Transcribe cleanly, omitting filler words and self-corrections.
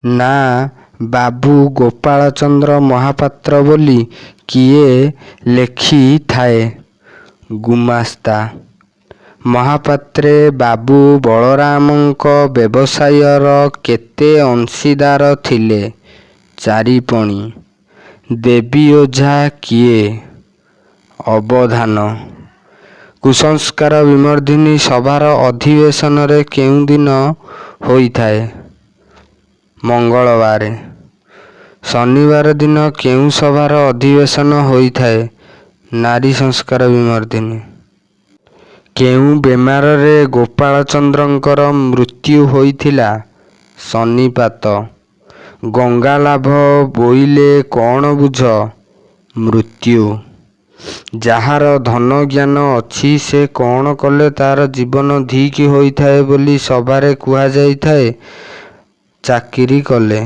ନାଁ ବାବୁ ଗୋପାଳଚନ୍ଦ୍ର ମହାପାତ୍ର ବୋଲି କିଏ ଲେଖିଥାଏ? ଗୁମାସ୍ତା। ମହାପାତ୍ରେ ବାବୁ ବଳରାମଙ୍କ ବ୍ୟବସାୟର କେତେ ଅଂଶୀଦାର ଥିଲେ? ଚାରିପଣି। ଦେବୀ ଓଝା କିଏ? ଅବଧାନ। କୁସଂସ୍କାର ବିମର୍ଦ୍ଦିନୀ ସଭାର ଅଧିବେଶନରେ କେଉଁ ଦିନ ହୋଇଥାଏ? ମଙ୍ଗଳବାର। ଶନିବାର ଦିନ କେଉଁ ସଭାର ଅଧିବେଶନ ହୋଇଥାଏ? ନାରୀ ସଂସ୍କାର ବିମର୍ଦ୍ଦିନୀ। କେଉଁ ବେମାରରେ ଗୋପାଳଚନ୍ଦ୍ରଙ୍କର ମୃତ୍ୟୁ ହୋଇଥିଲା? ସନ୍ନିପାତ। ଗଙ୍ଗାଲାଭ ବୋଇଲେ କ'ଣ ବୁଝ? ମୃତ୍ୟୁ। ଯାହାର ଧନ ଜ୍ଞାନ ଅଛି ସେ କ'ଣ କଲେ ତା'ର ଜୀବନ ଧିକ୍ ହୋଇଥାଏ ବୋଲି ସଭାରେ କୁହାଯାଇଥାଏ? ଚାକିରି କଲେ।